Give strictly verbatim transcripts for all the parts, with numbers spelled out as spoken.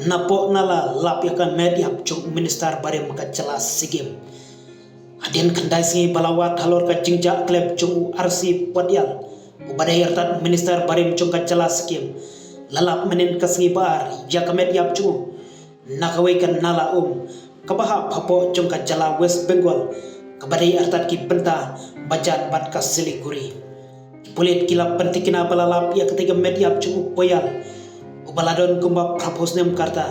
Napoh Nala lap ïa ka met ïap jong u Minister barim ka jylla Sikkim. Hadien khyndai sngi ba la wad halor ka jingjah khlem jong u R C Potial, uba dei artat Minister barim jong ka jylla Sikkim, la lap mynhynnin ka sngi ba ar ïa ka met ïap jong u na kawei ka nala um kaba hap hapoh jong ka jylla West Bengal, kaba dei artat ki bynta ba jan bad ka Siliguri. Ki pulit ki la pynthikna ba la lap ïa katei ka met ïap jong u Potial, uba la don kumba phra phew snem ka rta,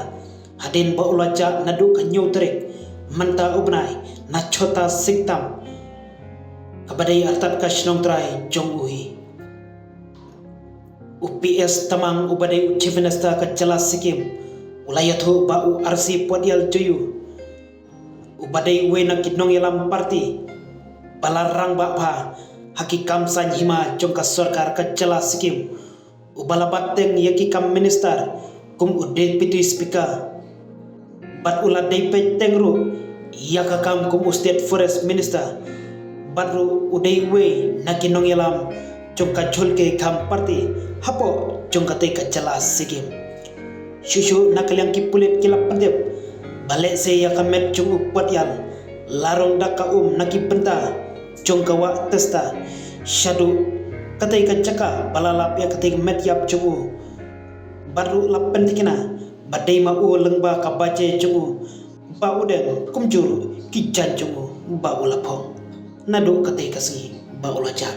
hadien ba u la jah naduh ka hynñiew tarik mynta u bnai na Chota Siktam, kaba dei artat ka shnong trai jong u hi. U P S Tamang, uba dei u Chief Minister ka jylla Sikkim, u la ïathuh ba u R C Potial Joyu, uba dei uwei na ki nongïalam party ba la rangbah bha ha ki kam saiñ hima jong ka sorkar ka jylla Sikkim, uba la bat teng ïa ki kam minister kum u Deputy Speaker, bad u la dei peit teng ruh ïa ka kam kum u State Forest Minister, bad ruh u dei uwei na ki nongïalam jong ka jhur kyrpang party hapoh jong katei ka jylla Sikkim. Shuh shuh na ka liang ki pulit ki la pyntip ba lehse ïa ka met jong u Potial la rung da ka um na ki bynta jong ka wah Teesta shaduh katei ka jaka ba la lap ïa katei ka met ïap jong u. Bad ruh la pynthikna ba dei ma u lyngba ka baje jong u ba u deng, kumjuh ruh ki jaiñ jong u ba u la phong naduh katei ka sngi ba u la jah.